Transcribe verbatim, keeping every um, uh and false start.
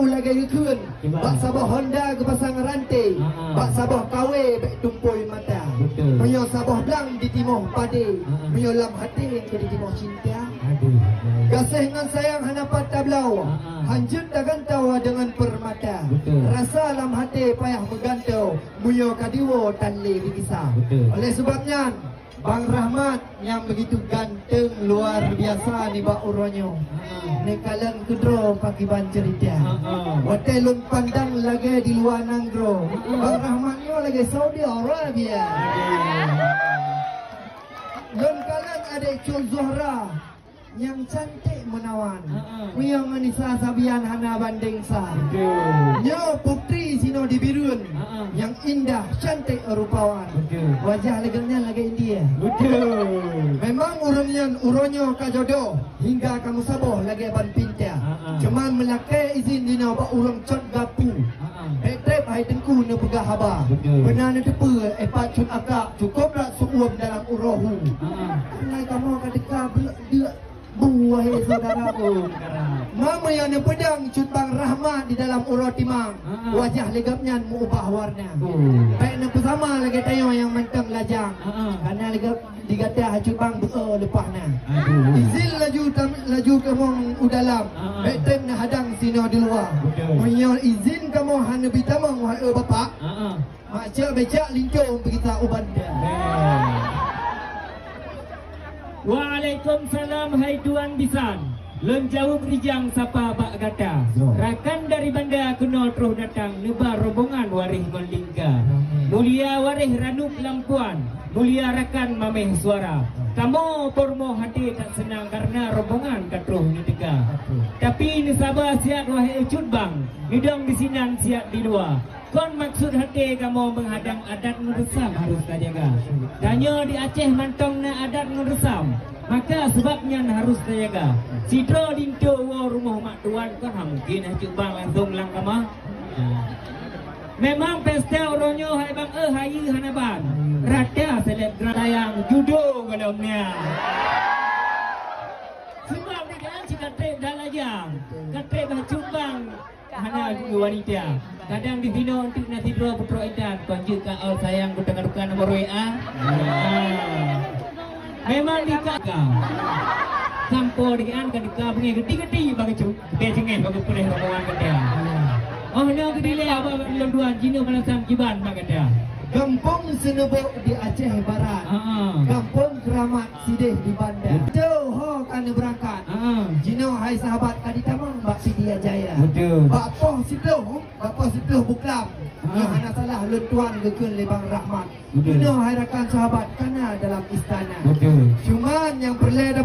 Lagèe geukheun, bak saboh honda geupasang ranté, bak saboh kawé bèk tumpôi mata. Betul. Meunyoe saboh blang ditimoh padé, meunyoe lam até keu ditimoh cinta. Aduh. Gaséh ngon sayang hana pat tabloe, hanjeuet tagantoe deungon peurmata. Betul. Rasa lam até payah meugantoe, meunyoe ka diwoe tan lé digisa. Betul. Oleh sebab nyan, Bang Rahmat nyang beugitu ganteng luar biasa nibak uroe nyoe. Neukalon keudroe pakriban ceurita. Watèe lôn pandang lagèe di luwa nanggroe, Bang Rahmat nyoe lagèe Saudi Arabia. Lôn kalon adék Cut Zuhra nyang cantik meunawan. Meunyoe ngon Nisa Sabian hana bandeng sa. Betul. Nyoe putri sinoe di Bireuen nyang indah cantik rupawan. Betul. Wajah lagèe nyan lagèe India. Betul. Memang ureueng nyan uroe nyoe ka jodoh hingga ka meusaboh lagèe ban pinta. Cuman meulakèe izin dinoe bak ureueng Cut Gapu. Bèk trép hai Teungku neupeugah haba. Betul. Beuna neuteupeue, eh, pat Cut Akak, cukôp that seuuem dalam uroe hu. Kareuna kamoe ka teuka beuleuek-deuek bu, wahé syedara. Oh, syedara. Meunyoe neupeudong Cut Bang Rahmat di dalam uroe timang, wajah lé gobnyan meuubah warna. Oh. Bèk neupeusama lagèe tanyoe nyang mantong lajang. Kareuna lé gob Di gata Cut Bang beu leupah na. Aduh. Izin laju tam-, laju kamoe u dalam. Ah. Bèk tem neuhadang sinoe di luwa. Betul. Meunyoe izin kamoe hana neubi tamong, wahai bapak. Ah, ah. Mak cek becak linto peugisa u banda. Betul. Waalaikumsalam, hai tuan bisan. Lôn jaweueb rijang sapa bak gata. Yo. Rakan dari Banda keunoe troh datang neuba rombongan waréh ngon lingka. Amin. Mulia waréh ranup lampuan, mulia rakan mamèh suara. Yo. Kamoe peurumoh até that seunang kareuna rombongan ka troh neuteuka. Betul. Tapi neusaba siat wahé Cut Bang, neudong disinan siat di luwa. Kon maksud até kamoe meuhadang adat ngon reusam harôh tajaga. Tanyoe di Aceh mantong na adat ngon reusam. Maka sabab nyan harôh tajaga. Sidroe linto woe rumoh mak tuan kon hana mungken Cut Bang langsong lam kama. Memang pesta uroe nyoe hai bang, eh, hayeue hana ban. Rata selebgram tayang judo golom nyan. Sebab di dalam cit ka trép dah lajang. Ka trép Cut Bang. Hana wanita. Kadang di sinoe untuk na sidroe putroe intan, kon jeuet ka ol sayang ku teuka-teuka nomor W A. Ah. Memang di ka-, ka. Sampoe di an ka deuka beungèh geuti-geuti bak Cut. Geuti cengeh bak geupeureh rombongan gata. Oh, nyoe geudilèe abah bak lôn tuan, jinoe malam sam jiban bak gata. Gampông Seuneubok di Aceh Barat. Ah. Gampông Keuramat sideh di Banda. Betul. Ho ka neubeurangkat. Ah. Jinoe hai sahabat ka ditamong bak Pidie Jaya. Betul. Bak poh siplôh, bak poh siplôh buklam. Ah. Nyoe hana salah lôn tuan geukheun lé Bang Rahmat. Betul. Jinoe hai rakan sahabat ka na dalam istana. Betul. Cuman nyang peureulèe